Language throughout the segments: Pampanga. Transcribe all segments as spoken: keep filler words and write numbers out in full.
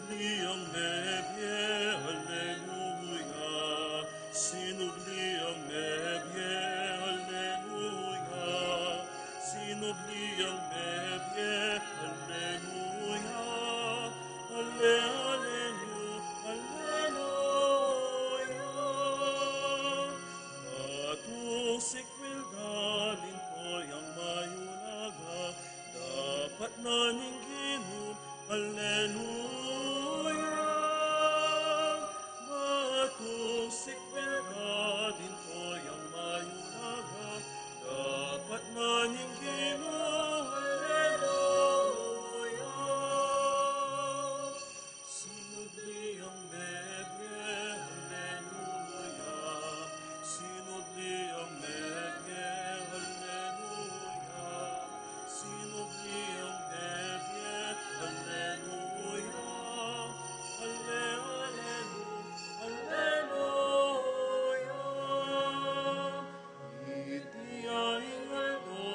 Sinubli ang mebie, haleluya. Sinubli ang mebie, haleluya. Sinubli ang mebie, haleluya. Ale, haleluya, haleluya. Batung sikwil da ling toyang mayulaga, dapat na ning Ginu, haleluya. Batung sikwil da ling toyang mayulaga, dapat na ning Ginu, haleluya. Sinubli ang mebie, haleluya. Sinubli ang mebie, haleluya. Sinubli ang mebie, haleluya. Ale, haleluya, haleluya. Iti ya ing aldo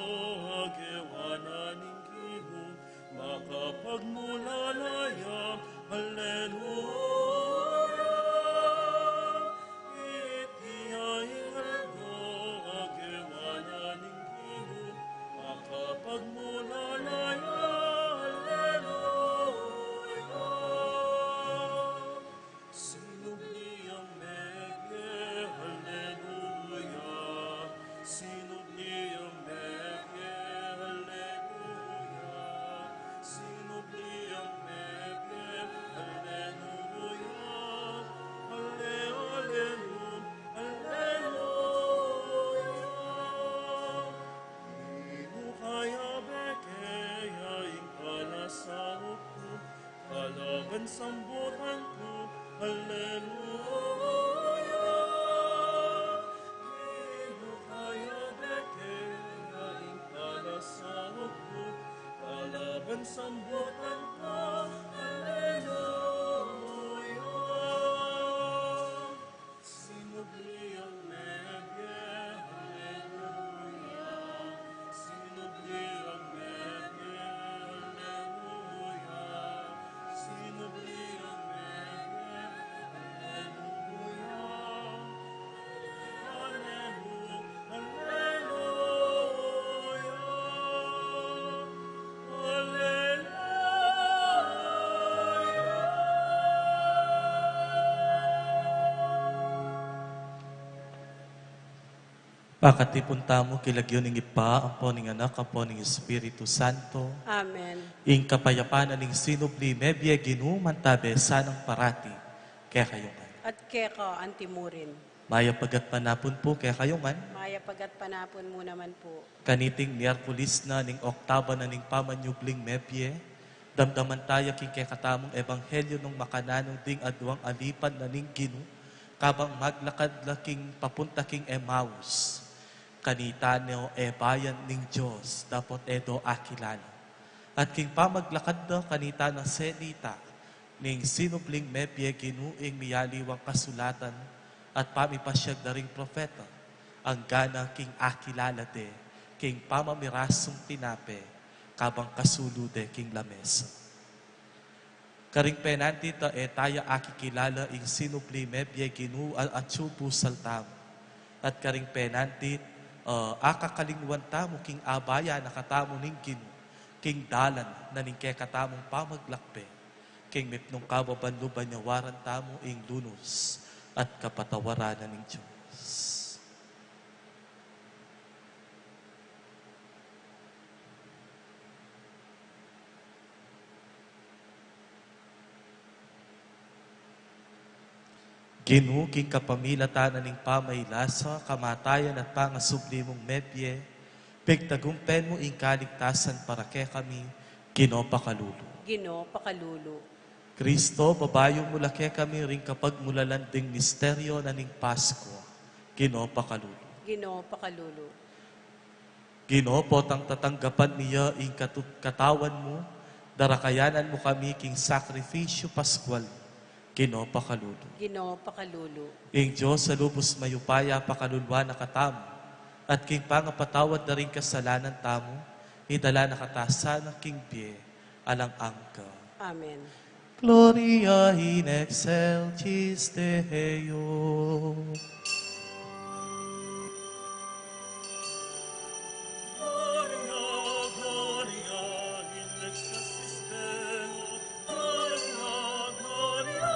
a gewa na ning Ginu, makapagmulala ya, haleluya. Iti ya ing aldo a gewa na ning Ginu, makapagmulala ya, haleluya. Sinubli ang mebie, haleluya. Sinubli ang mebie, haleluya. Sinubli ang mebie, haleluya. Ale, haleluya, haleluya. Inu kaya beke ya ing palasaup ku, kalaban sambutan ku, haleluya. Inu kaya beke ya ing palasaup ku, kalaban sambutan ku, haleluya. Sinubli ang mebie, haleluya. Sinubli ang mebie, haleluya. Sinubli ang mebie, haleluya. Haleluya, haleluya. Haleluya. Pakatipun tamu king lagyu ning Ibpa, ampo ning Anak, ampo ning Espiritu Santo. Amen. Ing kapayapan na ning sinubli mebie Ginu, mantabe sanang parati kekayu ngan. At keka antimurin. Mayap a gatpanapun pu kekayu ngan. Mayap a gatpanapun mu naman pu. Kaniting Miyerkules na ning oktaba na ning pamanyubling mebie, damdaman taya king kekatamung ebanghelyo nung makananu ding aduang alipan na ning Ginu, kabang maglakad la king papunta king Emmaus. Kanita ne e bayan ning Dios, dapot e do akilala. At king pamaglakad da, kanita na selita ning sinubling mebie Ginu ing miyaliwang kasulatan at pamipasyag da ring propeta, anggana king akilala de king pamamirasung tinape, kabang kasulu de king lamesa. Karing penantit a e taya akikilala ing sinubli mebie Ginu a atyu pusal tamu. At karing penantit a akakalingwan tamu king abayan na katamu ning Ginu, king dalan na ning kekatamung pamaglakbe, king mipnung kababan lub a nyawaran tamu ing lunus at kapatawaran na ning Dios. Ginu, king kapamilatan na ning pamailasa, kamatayan at pangasubli mung mebie, pigtagumpen mu ing kaligtasan para kekami, Ginu pakalulu. Ginu pakalulu. Kristo, babayu mu la kekami ring kapagmulalan ding misteryo na ning Paskua, Ginu pakalulu. Ginu pakalulu. Ginu, potang tatanggapan mi ya ing katut-, katawan mu, darakayanan mu kami king sakrifisyu Paskual, Ginu pakalulu. Ginu pakalulu. Ing Dios a lubus mayupaya pakaluluan na katamu, at king pangapatawad da ring kasalanan tamu, idala na kata sana king bie alang angga. Amen. Gloria in excelsis Deo. Gloria, Gloria in excelsis Deo. Gloria, Gloria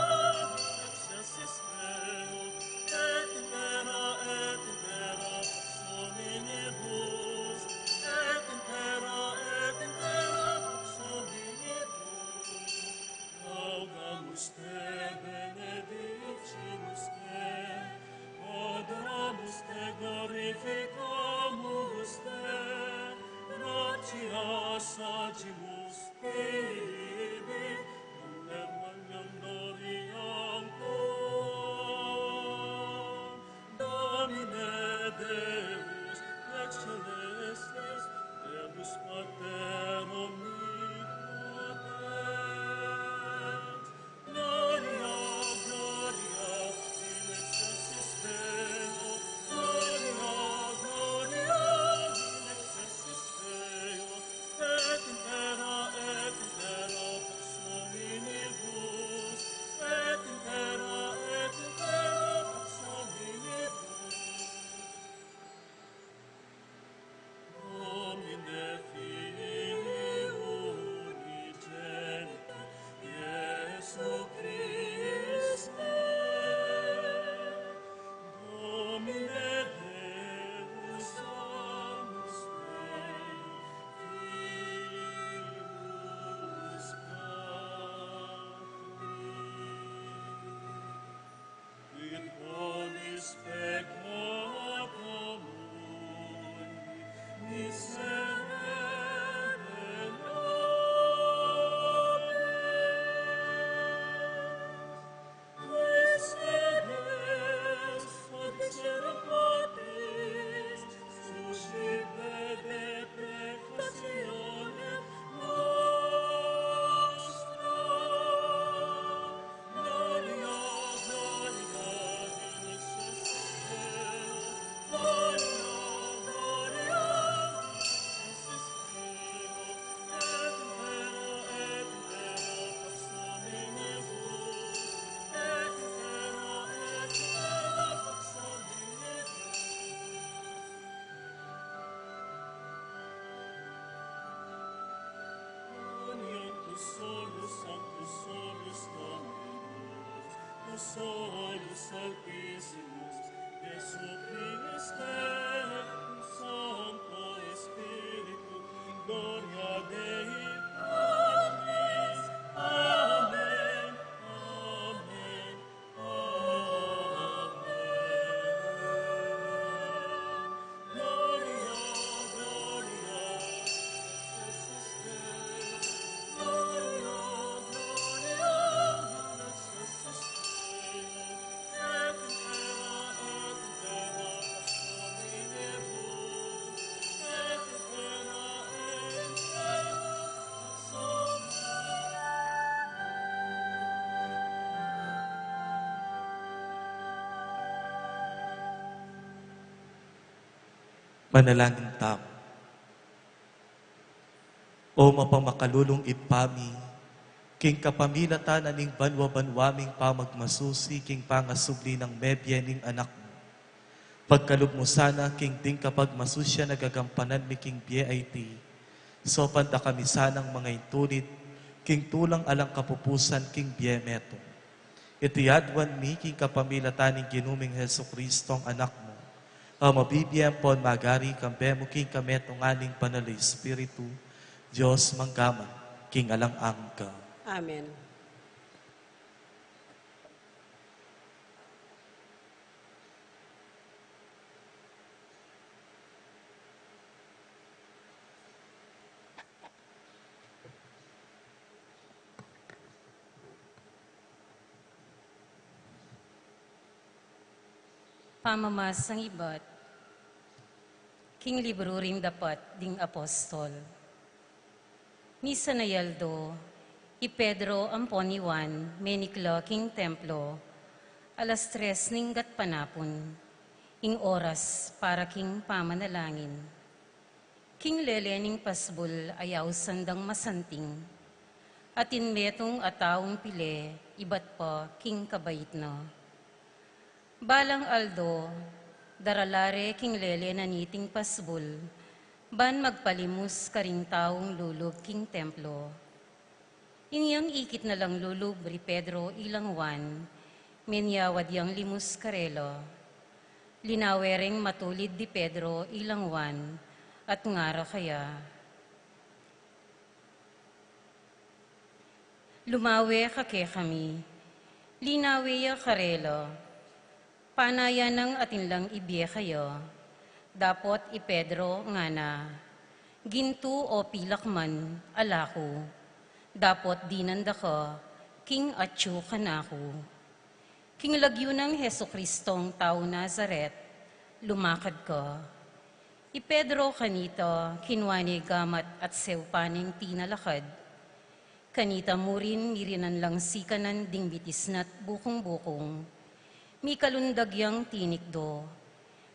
in excelsis Deo. Et in terra, et in terra pax hominibus. Et in terra, et in terra pax hominibus. Laudamus te, benedicimus te, adoramus te, glorificamus te, gratias facimus tibi, nunc et magnum gloriam tuam. Domine Deus, lex celestis, Deus Pater omnipotens. Gloria, Gloria in excelsis Deo, Gloria, Gloria in excelsis Deo, et in terra, et in terra pax hominibus, et in terra, et in terra pax hominibus. Domine Filii unigenitum, Iesu Christe, Domine Deus, Dominus Dei, Filius Dei, quid bonis peccata mundi miserere levamus, qui sedes faciarum Patris, suscipe de peccatione nostra. Sanctus, Sanctus, Sanctus, Sanctus Dominus, Sanctus Dominus, Sanctus Dominus Altissimus, qui supplimis te, Sancto Spiritu, gloria Dei Patris. Amen. Amen. Manalangin tamu. O mapamakalulung Ibpa mi, king kapamilatan na ning banua-banua ming pamagmasusi king pangasubli nang mebie ning Anak mu, pagkalub mu sana king ding kapagmasusian a gagampanan mi king bie a iti, saupan da kami sanang mangaintulid king tulang alang kapupusan king bie metung. Iti aduan mi king kapamilatan ning Ginu ming Jesucristo a Anak mu, a mabibie ampon magari kambe mu king kametungan ning Banal a Espiritu, Dios mangga man king alang angga. Amen. Pamamasang ibat king libru ring dapat ding apostol. Misan a aldo, i Pedro ampon i Juan menikla king templo, alas tres ning gatpanapun, ing oras para king pamanalangin. King lele ning pasbul a ausan dang masanting, Atin metung a taung pile, ibat pa king kabait na. Balang aldo, darala re king lele na niting pasbul, ban magpalimus karing taung lulub king templo. Inyang ikit na lang lulub ri Pedro ilang Juan, menyawad yang limus karela. Linawe reng matulid di Pedro ilang Juan, at ngara kaya, "Lumawe ka kekami." Linawe ya karela. Panayan nang atin lang ibie kaya. Dapot i Pedro ngana, "Gintu o pilak man, ala ku. Dapot dinan da ka king atyu kanaku." King lagyu nang Jesucristong tau Nazaret, lumakad ka. I Pedro kanita, kinua ne gamat at sewpa neng tinalakad. Kanita murin mirinan lang sikanan ding bitis na't bukung-bukung. Mikalundag yang tinikdo.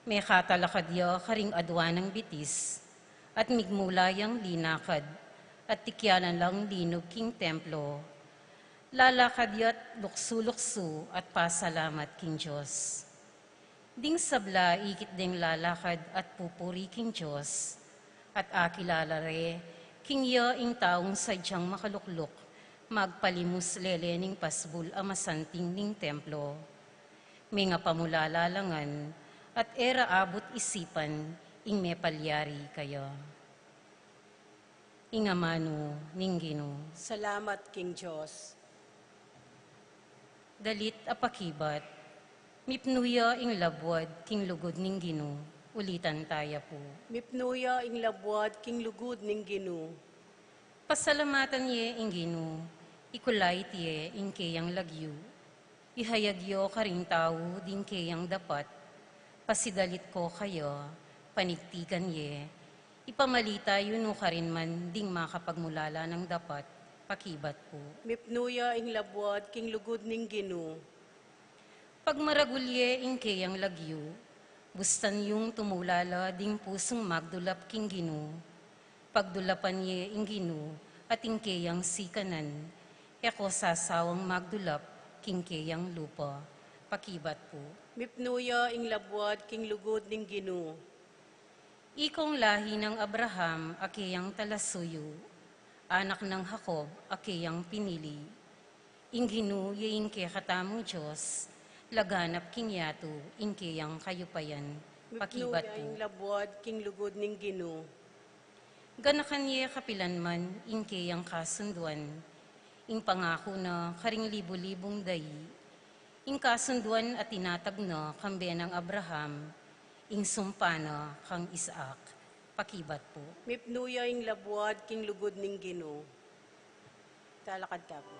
Mekatalakad ya karing adua nang bitis, at migmula yang linakad, at tikyalan lang linub king templo. Lalakad ya't luksu-luksu at pasalamat king Dios. Ding sabla ikit deng lalakad at pupuri king Dios, at akilala re king ya ing taung sadyang makalukluk magpalimus lele ning pasbul a masanting ning templo. Mengapamulala la ngan, at e ra abut isipan ing mepalyari kaya. Ing amanu ning Ginu. Salamat king Dios. Dalit a pakibat. Mipnu ya ing labuad king lugud ning Ginu. Ulitan taya pu. Mipnu ya ing labuad king lugud ning Ginu. Pasalamatan ye ing Ginu, ikulait ye ing keyang lagyu. Ihayag yo karing tau ding keyang dapat, pasidalit ko kaya, panigtikan ye, ipamalita yu nu karin man ding makapagmulala nang dapat, pakibat pu. Mipnu ya ing labuad king lugud ning Ginu. Pagmaragul ye ing keyang lagyu, bustan yung tumulala ding pusung magdulap king Ginu. Pagdulapan ye ing Ginu, at ing keyang sikanan, e ko sasawang magdulap king keyang lupa, pakibat pu. Mipnu ya ing labuad king lugud ning Ginu. Ikong lahi nang Abraham a keyang talasuyu, anak nang Jacob a keyang pinili. Ing Ginu ya ing kekatamung Dios, laganap king yatu ing keyang kayupayan, pakibat pu. Mipnu ya ing labuad king lugud ning Ginu. Ganakan ye kapilan man ing keyang kasunduan, ing pangaku na karing libu-libung dai, ing kasunduan a tinatag na kambe nang Abraham, ing sumpa na kang Isaac, pakibat pu. Mipnu ya ing labuad king lugud ning Ginu. Talakad ka pu.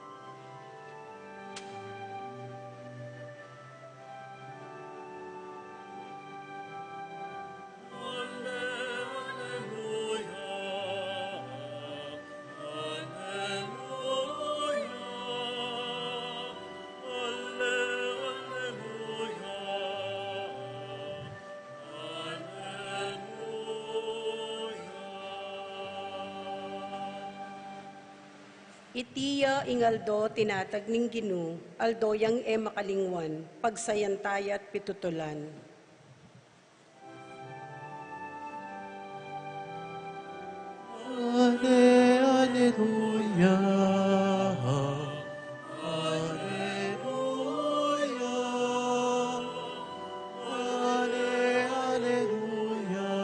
Iti ya ing aldo tinatag ning Ginu, aldo yang e makalingwan, pagsayan taya't pitutulan. Ale, aleluya. Aleluya. Ale, aleluya.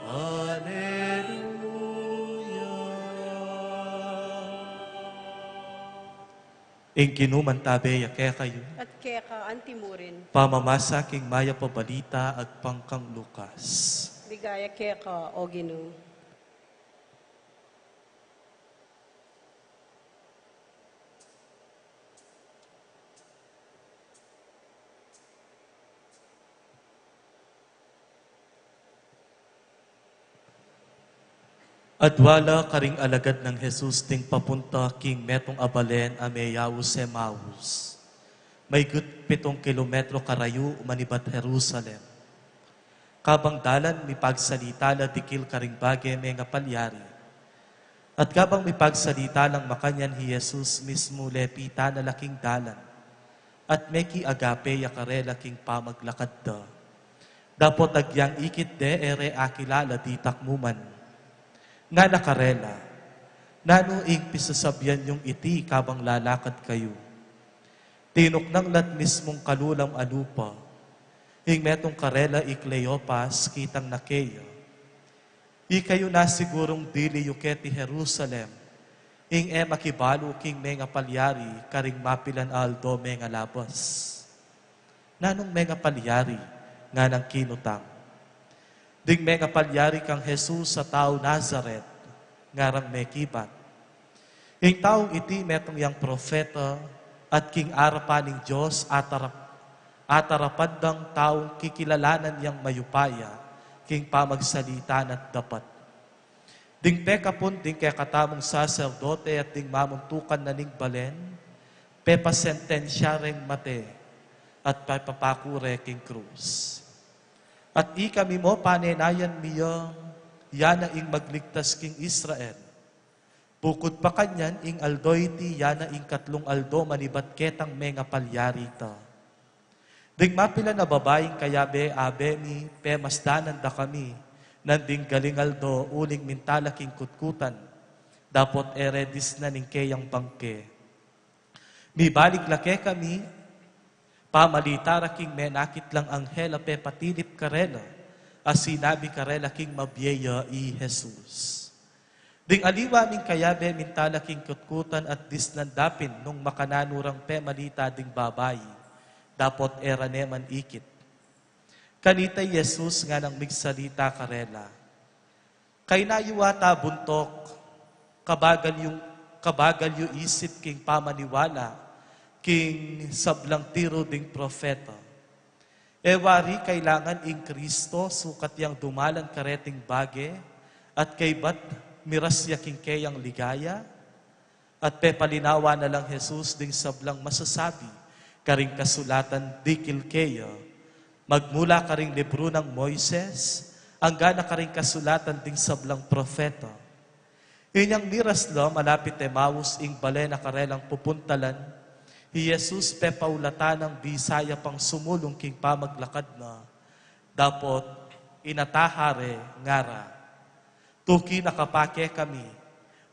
Aleluya. Ing Ginu mantabe ya kekayu. At keka antimurin. Pamamasa king Mayap a Balita agpang kang Lucas. Ligaya keka, O Ginu. Adwa la karing alagad nang Jesus ding papunta king metung a balen a meyaus Emaus, maygut pitung kilometro karayu manibat Jerusalem. Kabang dalan, mipagsalita la dikil karing bage mengapalyari. At kabang mipagsalita lang makanyan hi Jesus mismu, lepitan na la king dalan, at mekiagape ya karela king pamaglakad da. Dapot agyang ikit de, e re akilala ditak mu man. Ngana karela, "Nanu ing pisasabian yung iti kabang lalakad kayu?" Tinuknang la't mismung kalulam a lupa. Ing metung karela i Cleopas, kitang na keya. Ikayu na sigurung dili yu keti Jerusalem ing e makibalu king mengapalyari karing mapilan a aldo mengalabas. "Nanung mengapalyari?" nganang kinutang. "Ding mengapalyari kang Jesus a tau Nazaret," ngarang mekibat. "Ing taung iti metung yang propeta, at king arapan ning Dios atarap-, atarapan dang taung kikilalanan yang mayupaya king pamagsalita na't dapat. Ding pekapun ding kekatamung saserdote at ding mamuntukan na ning balen, pepasentensya reng mate, at pepapaku re king krus. At ikami mu, panenayan mi ya, ya na ing magligtas king Israel. Bukud pa kanyan, ing aldo iti ya na ing katlung aldo manibat ketang mengapalyari ta. Ding mapilan a babaing kayabe-abe mi, pemasdanan da kami nanding galing aldo uling minta la king kutkutan, dapot e re disnan ing keyang bangke. Mibalik la kekami, pamalita ra king menakit lang anghel a pepatilip karela, a sinabi karela king mabie ya i Jesus." Ding aliwa ming kayabe minta la king kutkutan at disnan da pin nung makananu rang pemalita ding babai, dapot e ra ne man ikit. Kanita i Jesus nganang migsalita karela, "Kaina yu ata buntuk, kabagal yu, kabagal yu isip king pamaniwala king sablang tiru ding propeta. E wari kailangan ing Kristo sukat yang dumalan kareting bage, at kaybat miras ya king keyang ligaya?" At pepalinawa na lang Jesus ding sablang masasabi karing kasulatan dikil keya, magmula karing libru nang Moises, angga na karing kasulatan ding sablang propeta. Inyang miras la, malapit Emaus ing bale na karelang pupuntalan, hi Jesus pepaulatan nang bisa ya pang sumulung king pamaglakad na, dapot inataha re, ngara, "Tuki na ka pa kekami,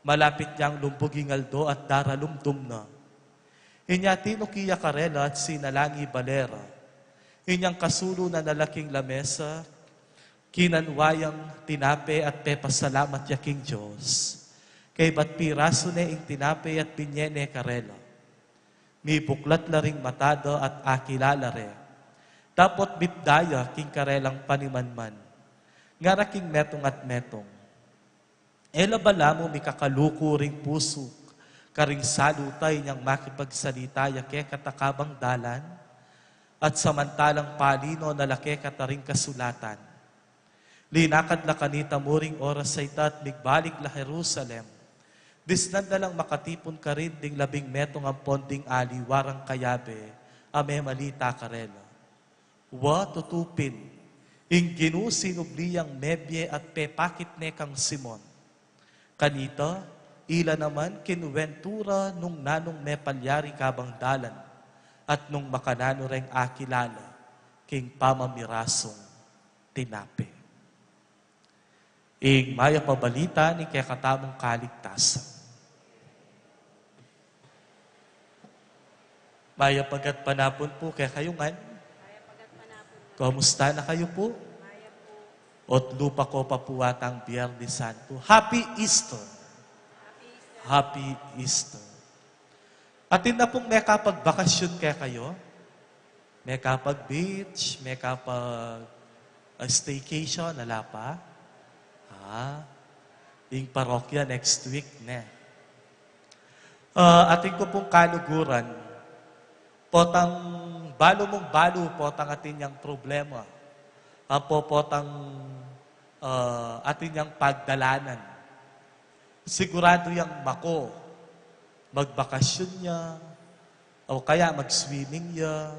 malapit yang lumbug ing aldo at daralumdum na." Inya tinuki ya karela at sinalang i bale ra. Inyang kasulu na na la king lamesa, kinanwa yang tinape at pepasalamat ya king Dios. Kaybat pirasu ne ing tinape at binye ne karela. Mibuklat la ring mata da at akilala re. Dapot mipda ya king karelang panimanman. Ngara king metung at metung, "E la bala mu mikakaluku ring pusu karing salu ta inyang makipagsalita ya kekata kabang dalan, at samantalang palino na la kekata ring kasulatan?" Linakad la kanita mu ring oras a ita at migbalik la Jerusalem. Disnan da lang makatipun karin ding labing metung ampon ding aliwa rang kayabe a memalita karela. Wa, tutu pin, ing Ginu sinubli yang mebie at pepakit ne kang Simon. Kanita, ila naman kinuwentu ra nung nanung mepalyari kabang dalan at nung makananu reng akilala king pamamirasung tinape. Ing mayap a balita ning kekatamung kaligtasan. Mayap a gatpanapun pu kekayu ngan. Kumusta na kayu pu? Ot lupa ko pa pu atang Biyernes Santo. Happy Easter! Happy Easter! Atin na pung mekapagbakasyon kekayu? Mekapag-beach, mekapag, ah, staycation, ala pa? Ah, ing parokya next week, ne? Ah, atin ku pung kaluguran, potang balu mung balu, potang atin yang problema, ampo potang, ah, atin yang pagdalanan. Siguradu yang mako, magbakasyon ya, o kaya mag-swimming ya,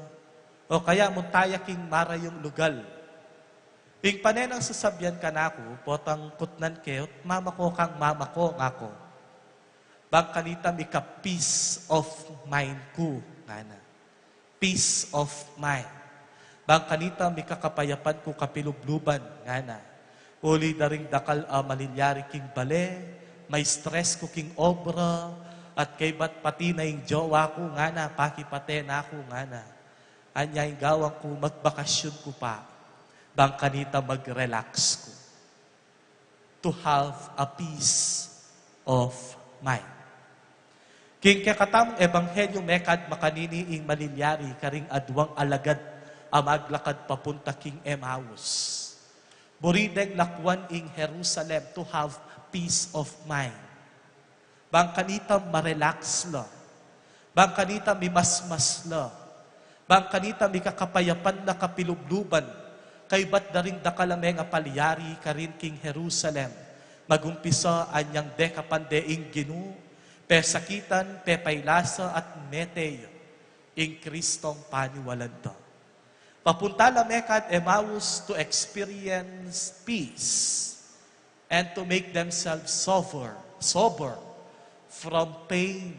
o kaya munta ya king marayung lugal. Ing pane nang sasabian kanaku, potang kutnan ke, "Mamako kang mamako," ngaku. Bang kanita mika peace of mind ku, ngana. Peace of mind. Bang kanita mika kapayapan ku kapilubluban, ngana. Uli da ring dakal a malilyari king bale, ma-stress ku king obra, at kaybat pati na ing jowa ku, ngana, pakipate na ku, ngana. Anya ing gawan ku, magbakasyun ku pa. Bang kanita mag-relax ku. To have a peace of mind. King kekatamung ebanghelyu, mekad makanini ing malilyari karing aduang alagad a maglakad papunta king Emmaus. Buri deng lakuan ing Jerusalem to have peace of mind. Bang kanita ma-relax la. Bang kanita mimasmas la. Bang kanita mika kapayapan la kapilubluban. Kaybat da ring dakal a mengapalyari karin king Jerusalem. Magumpisa anyang dekapan de ing Ginu, pesakitan, pepailasa at mete ya ing Kristong paniwalan da. Papunta la mekad Emmaus to experience peace and to make themselves sober, sober from pain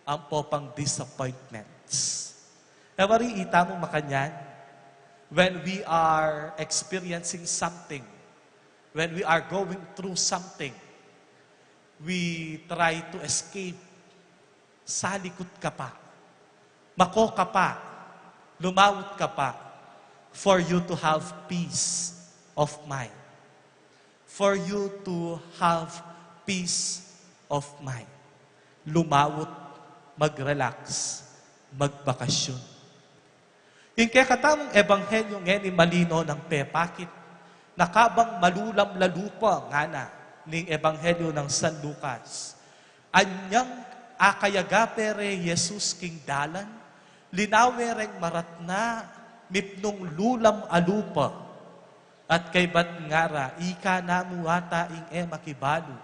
ampo pang disappointments. E wari, ita mu makanyan, when we are experiencing something, when we are going through something, we try to escape. Salikut ka pa. Mako ka pa. Lumawut ka pa. For you to have peace of mind. For you to have peace of mind. Lumawut, mag-relax, magbakasyun. Ing kekatamung ebanghelyu ngeni malino nang pepakit, na kabang malulam la lupa, ngana ning ebanghelyu nang San Lucas. Anyang akayaga pe re Jesus king dalan, linawe reng maratna, mipnung lulam a lupa, at kaybat ngara, ika na mu ata ing e makibalu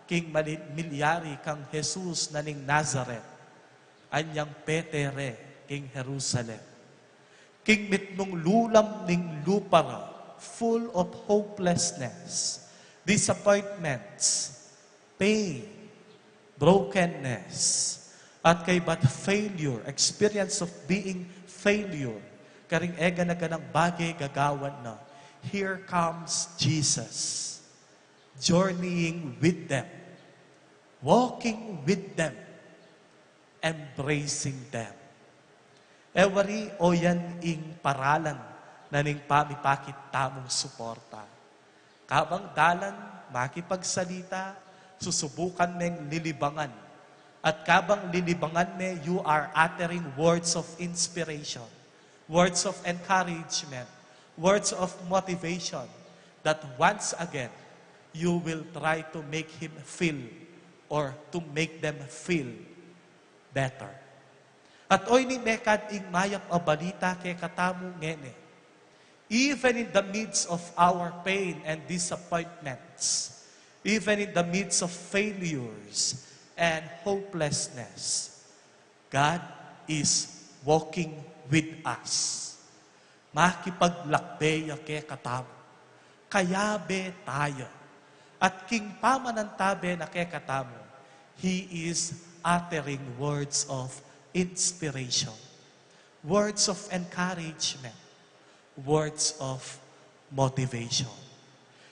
king mali-, milyari kang Jesus na ning Nazaret. Anyang pete re king Jerusalem. King mitmung lulam ning lupa ra, full of hopelessness, disappointments, pain, brokenness, at kaybat failure, experience of being failure, karing e gana-ganang bage gagawan na. Here comes Jesus, journeying with them, walking with them, embracing them. E wari, o yan ing paralan na ning pamipakit tamung suporta. Kabang dalan, makipagsalita, susubukan meng lilibangan. At kabang lilibangan me, you are uttering words of inspiration, words of encouragement, words of motivation that once again, you will try to make him feel or to make them feel better. At oyni mekad ing mayap a balita kekatamu ngeni. Even in the midst of our pain and disappointments, even in the midst of failures and hopelessness, God is walking with us. Makipaglakbe ya kekatamu. Kayabe taya. At king pamanantabe na kekatamu, He is uttering words of inspiration, words of encouragement, words of motivation.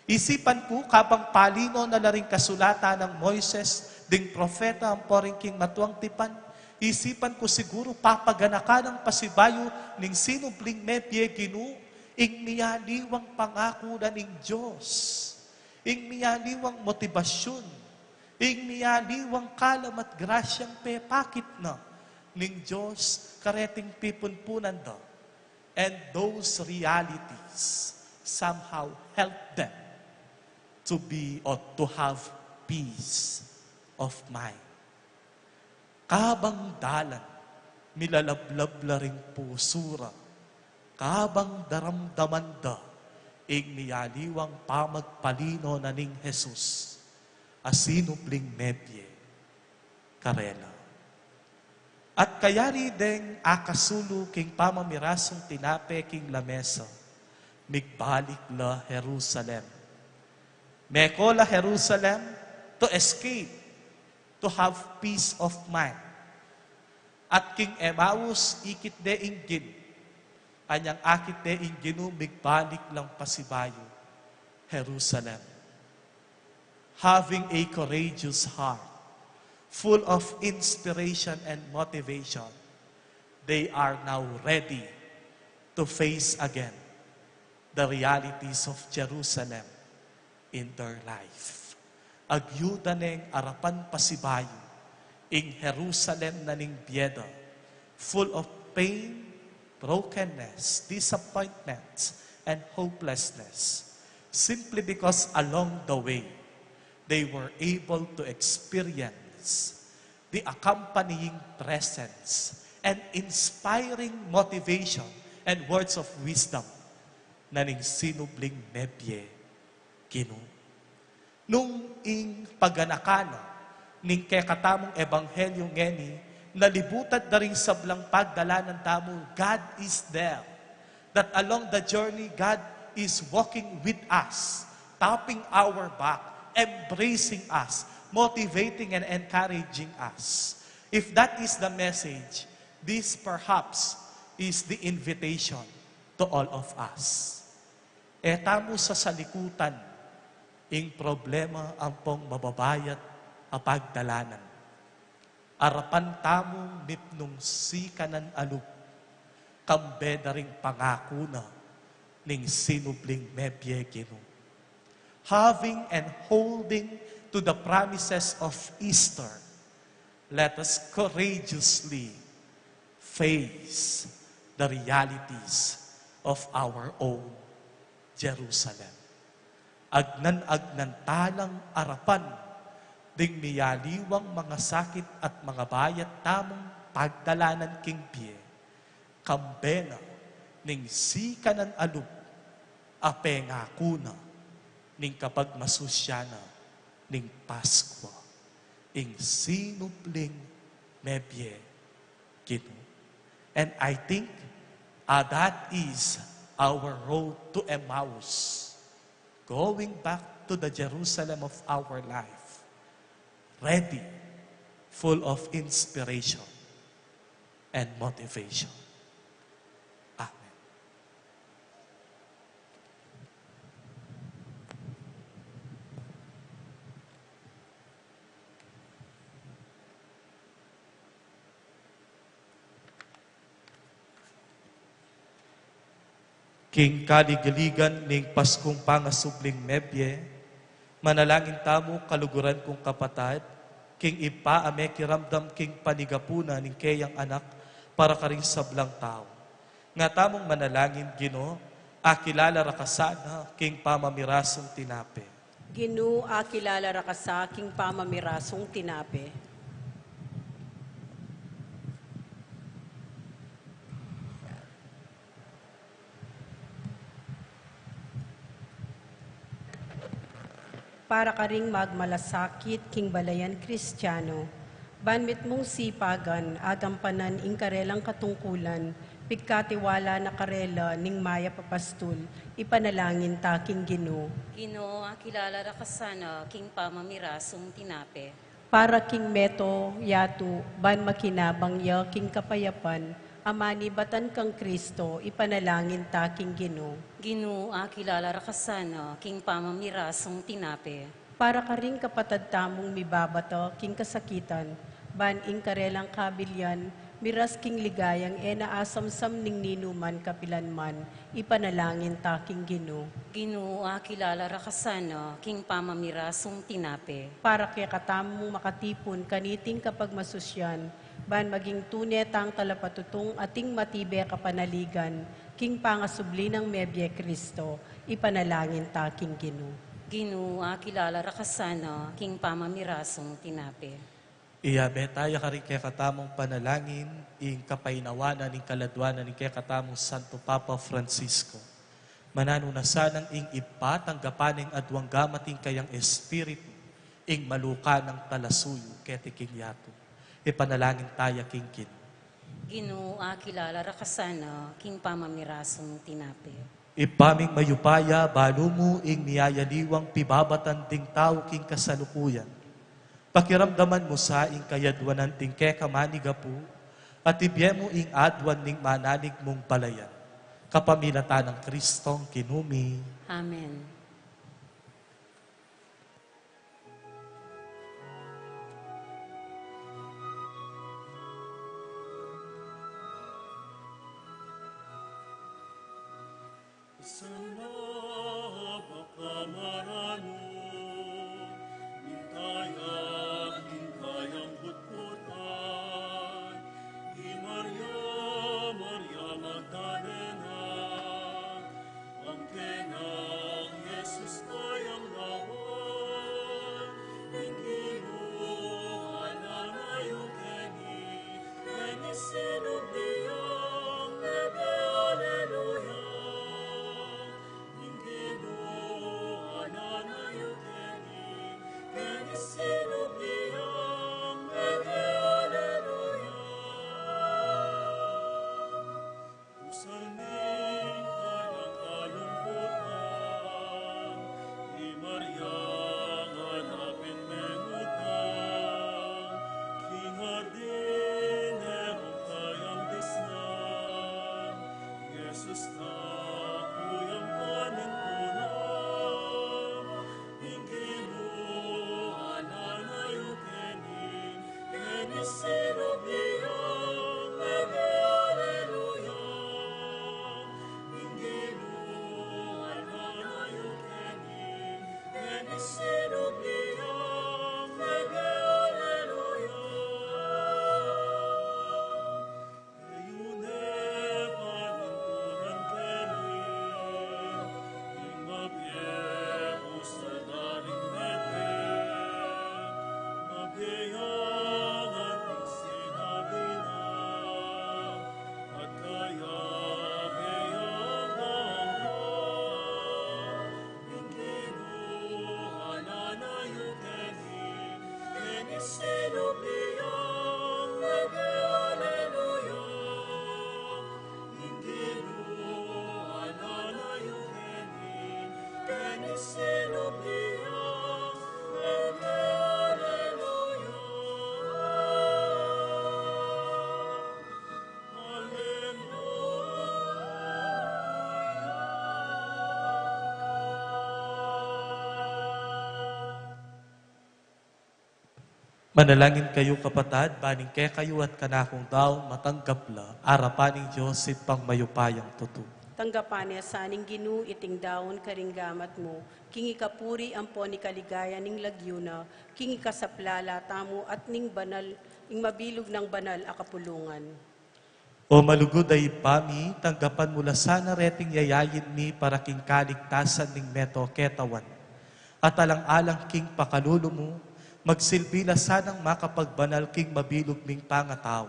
Isipan ku, kabang palino na la ring kasulatan nang Moises, ding propeta, ampo ring king matuang tipan, isipan ku siguru papaganakan nang pasibayu ning sinubling mebie Ginu, ing mialiwang pangaku na ning Dios, ing mialiwang motibasyun, ing mialiwang kalam at grasyang pepakit na ning Dios kareting pipunpunan da. And those realities somehow help them to be or to have peace of mind. Kabang dalan, milalablab la ring pusu ra. Kabang daramdaman da ing mialiwang pamagpalino na ning Jesus a sinubling mebie karela. At kayari deng akasulu king pamamirasung tinape king lamesa, migbalik la Jerusalem. Meko la Jerusalem to escape, to have peace of mind. At king Emmaus, ikit de ing Ginu. Anyang akit de ing Ginu, migbalik lang pasibayu Jerusalem. Having a courageous heart, full of inspiration and motivation, they are now ready to face again the realities of Jerusalem in their life. Agyuda neng arapan pasibayu ing Jerusalem na ning bie da, full of pain, brokenness, disappointments, and hopelessness, simply because along the way, they were able to experience the accompanying presence and inspiring motivation and words of wisdom na ning sinubling mebie Ginu. Nung ing paganakan na ning kekatamung ebanghelyo ngeni, nalibutan da ring sablang pagdalanan tamu, God is there. That along the journey, God is walking with us, tapping our back, embracing us, motivating and encouraging us. If that is the message, this perhaps is the invitation to all of us. E tamu sasalikutan ing problema ampong mababayat a pagdalanan. Arapan tamung mipnung sikanan a lub, kambe da ring pangaku na ning sinubling mebie Ginu. Having and holding to the promises of Easter, let us courageously face the realities of our own Jerusalem. Agnan-agnan ta lang arapan ding miyaliwang mga sakit at mga bayat tamung pagdalanan king bie, kambe na ning sikanan a lub a pengaku na ning kapagmasusyan na ning Paskwa, ing sinubling mebie Ginu. And I think, uh, that is our road to Emmaus, going back to the Jerusalem of our life, ready, full of inspiration and motivation. Amen. King kaligaligan ning Paskung pangasubling mebie, manalangin tamu, kaluguran kung kapatad, king Ibpa a mekiramdam king panigapu na ning keyang Anak para karing sablang tau. Nga tamung manalangin, Ginu, akilala ra ka sana king pamamirasung tinape. Ginu, akilala ra ka sa king pamamirasung tinape. Para karing magmalasakit king balayan Kristiano, ban mitmung sipagan, agampanan ing karelang katungkulan, pigkatiwala na karela ning mayap a pastul, ipanalangin ta king Ginu. Ginu, akilala ra ka sana king pamamirasung tinape. Para king meto yatu, ban makinabang ya king kapayapan, a manibatan kang Kristo, ipanalangin ta king Ginu. Ginu, akilala ra ka sana king pamamirasung tinape. Para karing kapatad tamung mibabata king kasakitan, ban ing karelang kabilian, miras king ligayang e na asamsam ning ninuman kapilanman, ipanalangin ta king Ginu. Ginu, akilala ra ka sana king pamamirasung tinape. Para kekatamung makatipun kaniting kapagmasusyan, ban maging tune tang talapatutung ating matibe kapanaligan, king pangasubli nang mebie Kristo, ipanalangin ta king Ginu. Ginu, akilala ra ka sana king pamamirasung tinape. Iyabe ta ya karing kekatamung panalangin ing kapainawa na ning kaladua na ning kekatamung Santo Papa Francisco. Mananu na sanang ing Ibpa tanggapan ing aduang gamat ning kayang Espiritu, ing maluka nang talasuyu keti king yatu. Ipanalangin ta ya king Ginu. Ginu, akilala ra ka sana king pamamirasung tinape. Ibpa ming mayupaya, balu mu ing miyayaliwang pibabatan ding tau king kasalukuyan. Pakiramdaman mu sa ing kayadwanan ning keka manigapu, at ibie mu ing aduan ning manalig mung balayan. Kapamilatan nang Kristong Ginu mi. Amen. Sana baka maranu, mintaya king kayang butbutan, i Maria, Maria Magdalena, Angkena Jesus kayang lawan, ing Ginu alang ayu keni, keni sinubli yang mebie aleluya. Ing Ginu alang ayu keni, keni sinubli yang mebie aleluya. Usan ning kayang kalungkutan, i Maria nganapin mengutang, king hardin nerung kayang disnan, Jesus na kuyang panintunan. Ing Ginu alang ayu keni, keni sinubli yang mebie aleluya. Ing Ginu alang ayu keni, keni sinubli yang mebie aleluya. Ing Ginu alang ayu keni, keni sinubli yang mebie aleluya. Ing Ginu alang ayu keni, keni sinubli yang mebie aleluya. Manalangin kayu, kapatad, ban ing kekayu at kanakung daun matanggap la arapan ning Dios Ibpang mayupayang tutu. Tanggapan na sa ning Ginu iting daun karing gamat mu, king ikapuri ampon ikaligaya ning lagyu na, king ikasaplala tamu at ning banal, ing mabilug nang banal a kapulungan. O malugud a Ibpa mi, tanggapan mu la sana reting yayain mi para king kaligtasan ning meto ketawan. At alang-alang king pakalulu mu, magsilbi la sanang makapagbanal king mabilug ming pangatau.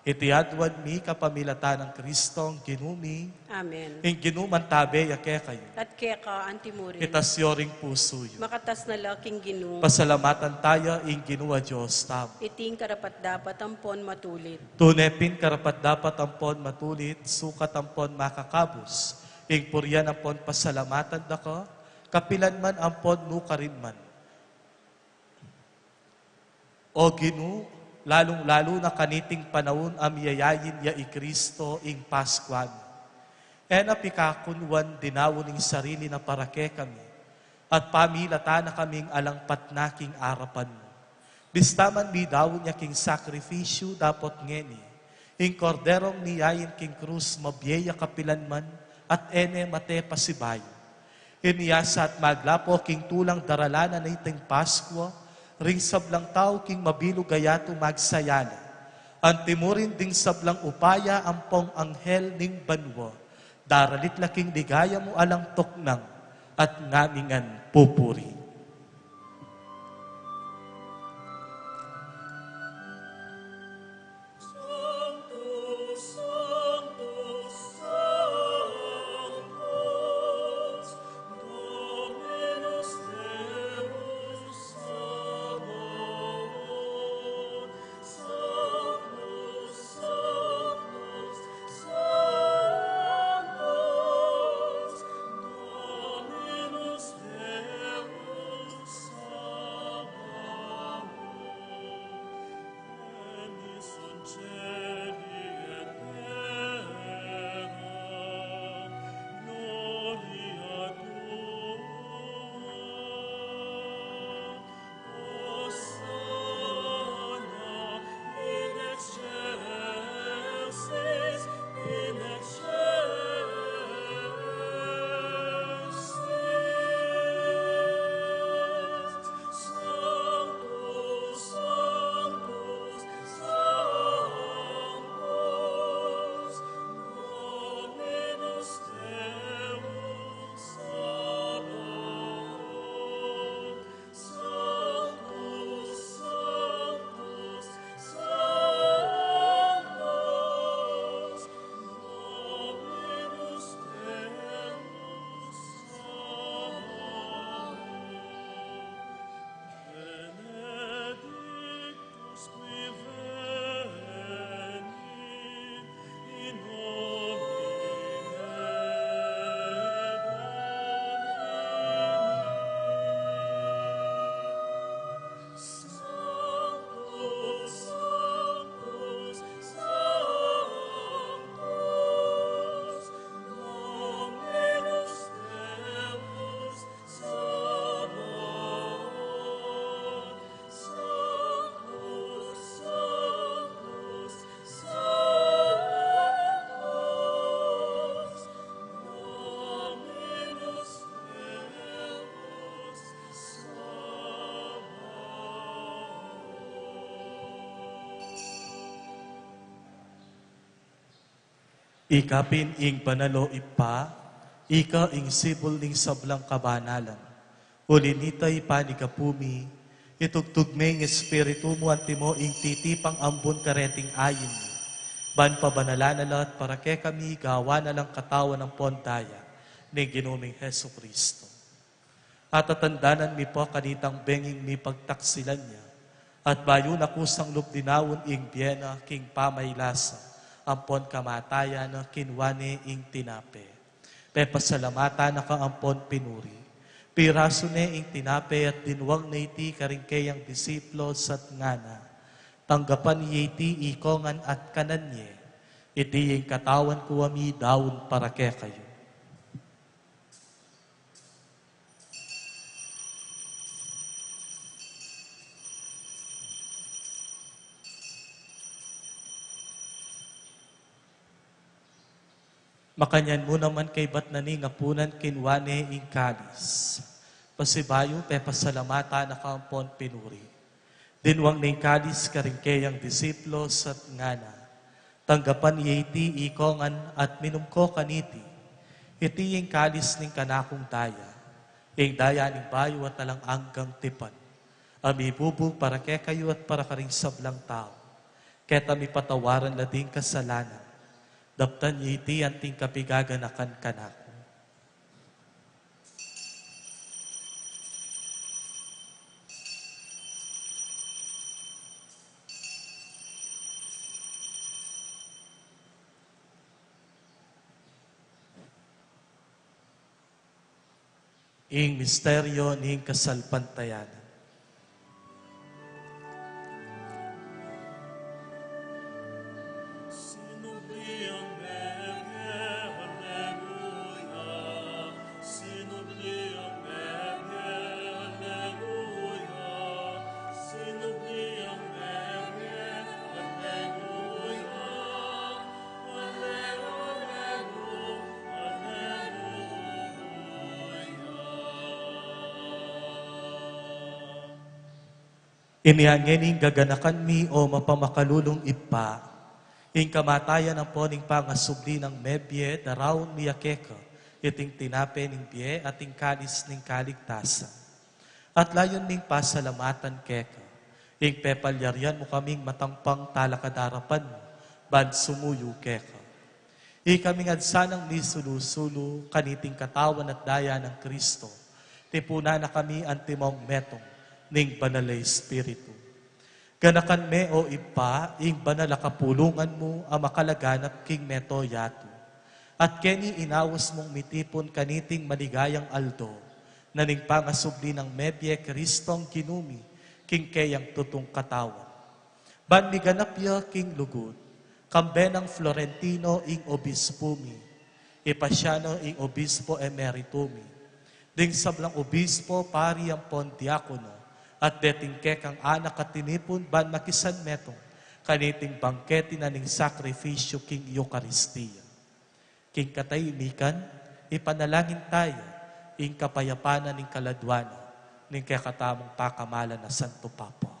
Iti aduan mi kapamilatan nang Kristong Ginu mi. Amen. Ing Ginu mantabe ya kekayu. At keka antimurin. Itas yu ring pusu yu. Makatas na la king Ginu. Pasalamatan taya ing Ginu a Dios tamu. Iti ing karapat-dapat ampon matulid. Tune pin karapat-dapat ampon matulid, sukat ampon makakabus, ing purian ampon pasalamatan da ka, kapilan man ampon nukarin man. O Ginu, lalung-lalu na kaniting panaun a miyayain ya i Kristo ing Paskua mi. E na pikakunwan dinaun ing sarili na para kekami, at pamilatan na kaming alang patna king arapan mu. Bista man midaun ya king sakrifisyu dapot ngeni, ing Korderong miyain king krus mabie ya kapilan man, at e ne mate pasibayu. Inya sa at maglapo king tulang daralanan na iting Paskua, ring sablang tau king mabilug a yatu magsaya na. Antimurin ding sablang upaya ampong anghel ning banua, daralit la king ligaya mu alang tuknang, at ngamingan pupuri. Ika pin ing banal, o Ibpa, ika ing sibul ning sablang kabanalan. Uli na nita, Ibpa, ika pu mi, itugtug me ing Espiritu mu antimo ing titipang ambun kareting ayin mi, ban pabanalan na la at para kekami gawan na lang katawan ampon daya ning Ginu ming Jesucristo. Atatandanan mi pu kanitang benging mipagtaksilan ya, at bayu na kusang lub dinaun ing bie na king pamailasa ampon kamatayan na, kinua ne ing tinape. Pepasalamatan na ka ampon pinuri. Pirasu ne ing tinape at dinwang na iti karing keyang disipulus at ngana: Tanggapan ye iti ikongan at kanan ye. Iti ing katawan ku a midaun para kekayu. Makanyan mu naman kaybat na ning apunan, kinua ne ing kalis. Pasibayu, pepasalamatan na ka ampon pinuri. Dinwang ne ing kalis karing keyang disipulus at ngana: Tanggapan ye iti ikongan at minum ko kaniti. Iti ing kalis ning kanakung daya, ing daya ning bayu at alang anggang tipan, a mibubug para kekayu at para karing sablang tau, keta mipatawaran la ding kasalanan. Daptan ye iti anting kapigaganakan kanaku. Ing misteryo ning kasalpantayanan. Inya ngeni gaganakan mi, o mapamakalulung Ibpa, ing kamatayan ampon ing pangasubli nang mebie, daraun mi ya keka iting tinape ning bie at ing kalis ning kaligtasan. At layun ming pasalamatan keka ing pepalyarian mu kaming matangpang talakad arapan mu ban sumuyu keka. Ikaming agsanang misulu-sulu kaniting katawan at daya nang Kristo, tipunan na kami antimong metung ning Banal a Espiritu. Ganakan me, o Ibpa, ing banal a kapulungan mu a makalaganap king mabilug a yatu. At keni inaus mung mitipun kaniting maligayang aldo na ning pangasubli nang mebie Kristong Ginu mi king keyang tutung katawan. Ban miganap ya king lugud, kambe nang Florentino ing obispu mi, Ipasiano ing obispo emerito mi, ding sablang obispo, pari ampon diakono, at deting kekang anak a tinipun ban makisanmetung kaniting bangkete na ning sakrifisyu king Eukaristia. King katahimikan, ipanalangin taya ing kapayapan na ning kaladua na ning kekatamung pakamalan a Santo Papa.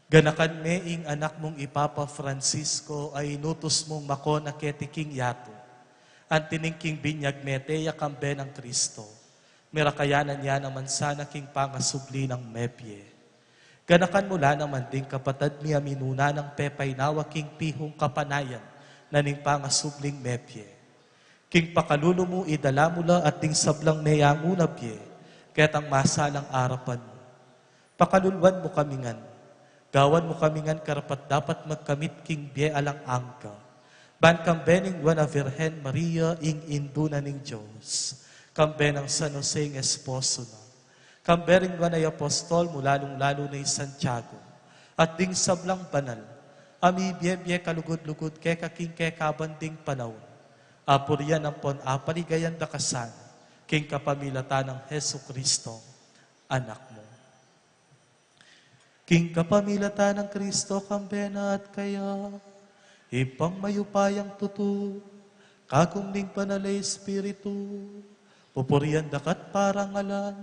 Ganakan me ing anak mung i Papa Francisco a inutus mung makona keti king yatu. Anti ning king binyag mete ya kambe nang Kristo, merakayanan ya naman sana king pangasubli nang mebie. Ganakan mu la naman ding kapatad mi a minuna nang pepainawa king pihung kapanayan na ning pangasubling mebie. King pakalulu mu idala mu la at ding sablang meyanguna bie ketang masalang arapan mu. Pakaluluan mu kami ngan, gawan mu kami ngan karapat-dapat magkamit king bie alang angga, ban kambe ning Nuan a Virgen Maria ing Indu na ning Dios, kambe nang San Jose ing esposo na, kambe ring nuan a apostol mu, lalung-lalu na i Santiago, at ding sablang banal a mibie-bie kalugud-lugud keka king kekaban ding panaun, apurian ampon apaligayan da ka sana king kapamilatan nang Jesucristo, Anak mu. King kapamilatan nang Kristo, kambe na at kaya, Ibpang mayupayang tutu, kagum ning Banal a Espiritu, pupurian da ka't parangalan,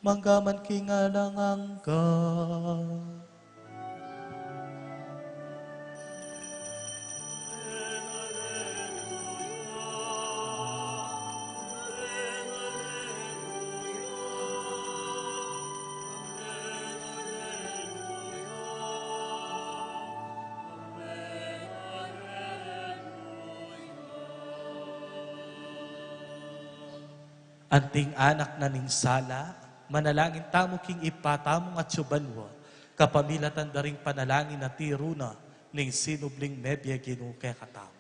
mangga man king alang angga. Anting anak na ning sala, manalangin tamu king Ibpa tamung atsu banua, kapamilatan da ring panalangin a tiru na ning sinubling mebie, Ginu, kekatamu.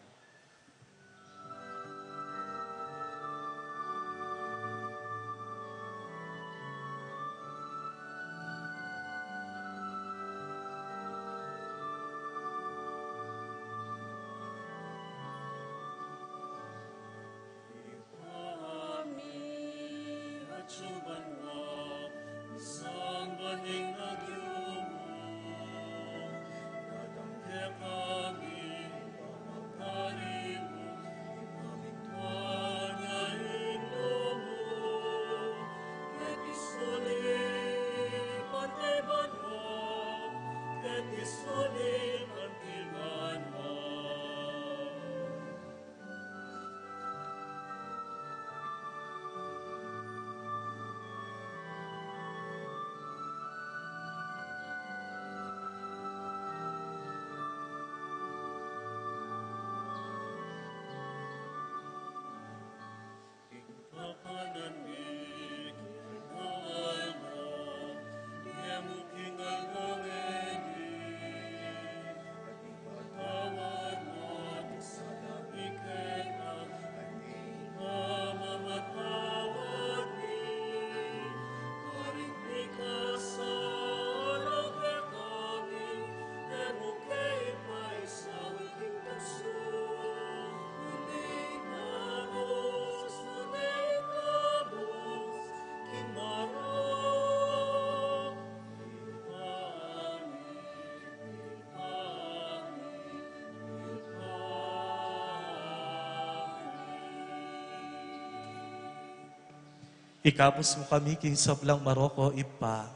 Ikabus mu kami king sablang marok, o Ibpa,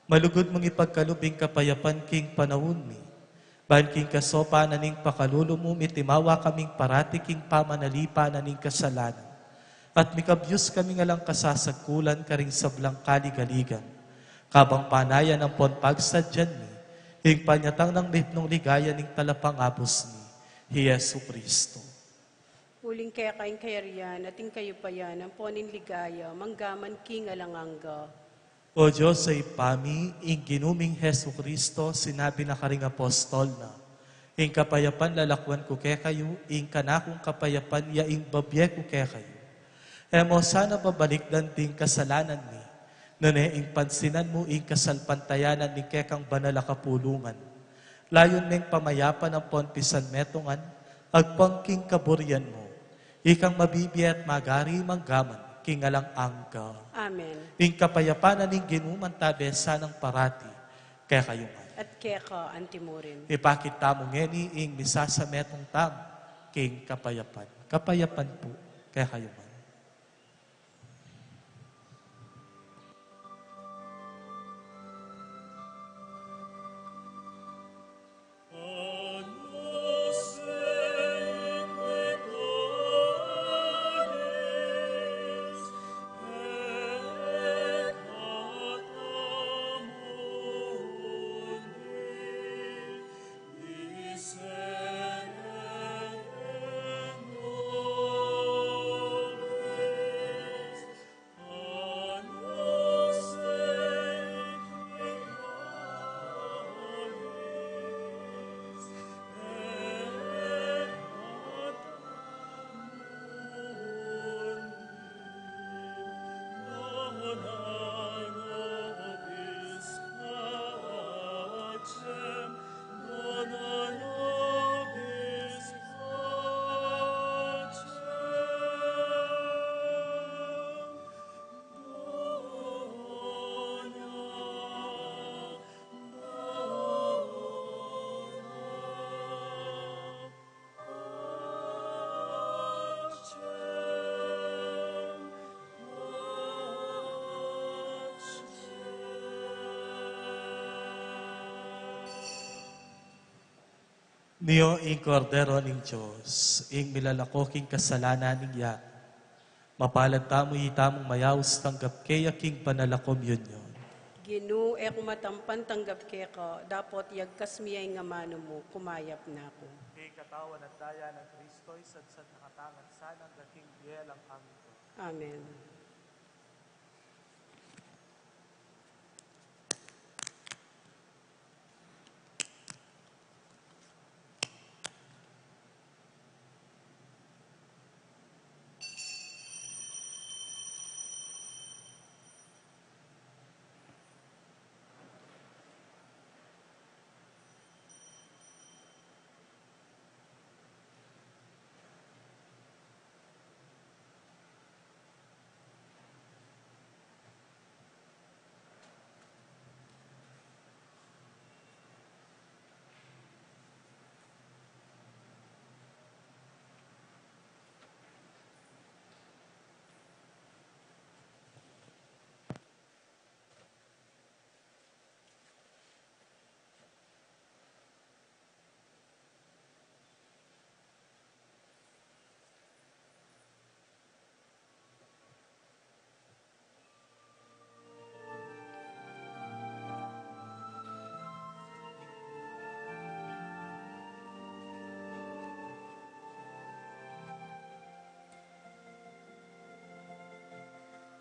malugud mung ipagkalub ing kapayapan king panaun mi, ban king kasopan na ning pakalulu mu, mitimawa kaming parati king pamanalipan na ning kasalanan, at mikabyus kaming alang kasasagkulan karing sablang kaligaligan, kabang panayan ampon pagsadyan mi Ing panyatang nang mipnung ligaya ning talapangabus mi, hi Jesucristo. Uling keka ing kayarian at ing kayupayan ampon ing ligaya manggaman king alang angga. O Dios a Ibpa mi, ing Ginu ming Jesucristo, sinabi na karing apostol na, ing kapayapan lalakwan ku kekayu, ing kanakung kapayapan ya ing babie ku kekayu. E mo sana babalikdan ding kasalanan mi, nune ing pansinan mu ing kasalpantayanan ning kekang banal a kapulungan. Layun meng pamayapan ampon pisanmetungan, agpang king kaburian mu. Ikang mabibie at magari manggaman king alang angga. Amen. Ing kapayapan na ning Ginu mantabe sanang parati kekayu ngan. At keka antimurin. Ipakit tamu ngeni ing misasametung tamu king kapayapan. Kapayapan pu kekayu ngan. Nio ing Kordero ning Dios, ing milalako king kasalanan ning yatu. Mapalad tamu itamung mayaus tanggap keya king banal a komunyon. Ginu, e ku matampan tanggap keka, dapot yagkas mi ya ing amanu mu, kumayap na ku. Ing katawan at daya nang Kristo, isadsad na katamu ngan sana king bie alang angga. Amen.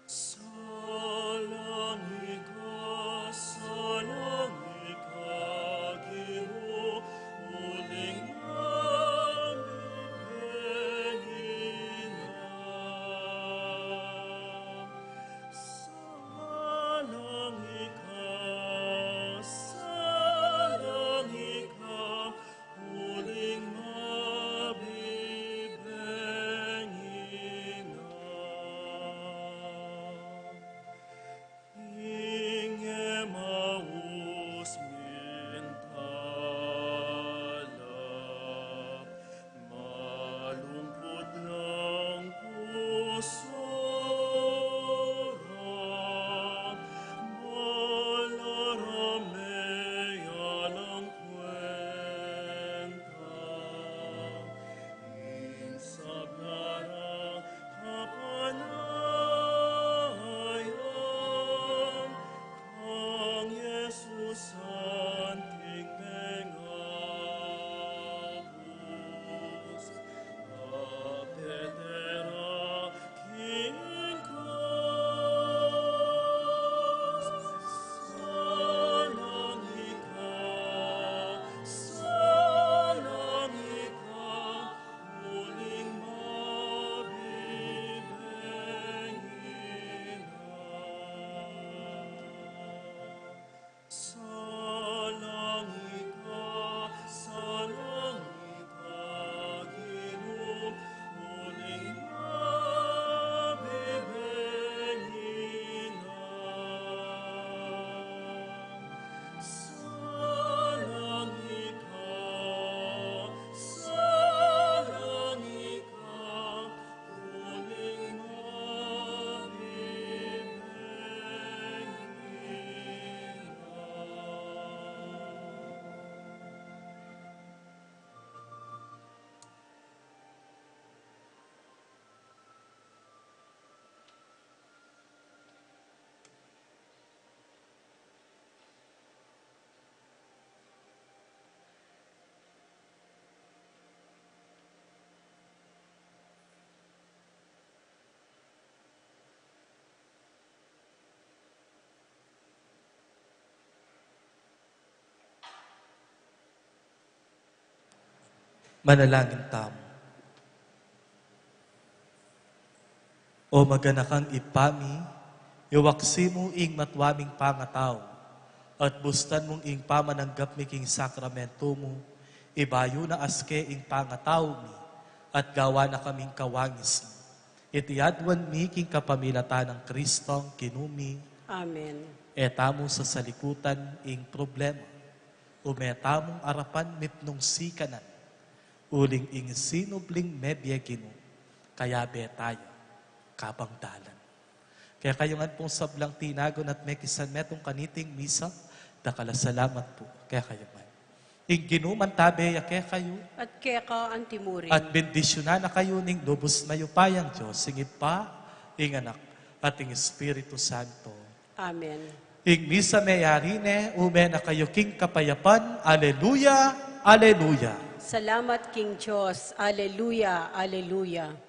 Salang ika, salang ika, Ginu, uling mabibie ing ina. Salang ika, salang ika, uling mabibie ing ina. Ing Emaus mintala, malungkut nang pusu ra, malarame alang kuwenta, ing sablang kapanayan kang Jesus anting Manalangin tamu. O maganakang Ibpa mi, iwaksi mu ing matua ming pangatau, at bustan mung ing pamananggap mi king sakramentu mu, ibayu na aske ing pangatau mi, at gawa na kaming kawangis mu. Iti aduan mi king kapamilatan nang Kristong Ginu mi. Amen. E tamu sasalikutan ing problema. Ume tamung arapan mipnung sikanan. Uling ing sinubling mebie Ginu, kayabe taya kabang dalan. Kekayu ngan pung sablang tinagun at mekisan metung kaniting misa, dakal a salamat pu kekayu ngan. Ing Ginu mantabe ya kekayu. At keka antimurin. At bendisyunan na kayu ning lubus mayupayang Dios, ing Ibpa, ing Anak, at ing Espiritu Santo. Amen. Ing misa meyari ne, ume na kayu king kapayapan. Aleluya, aleluya. Salamat king Dios. Aleluya, aleluya.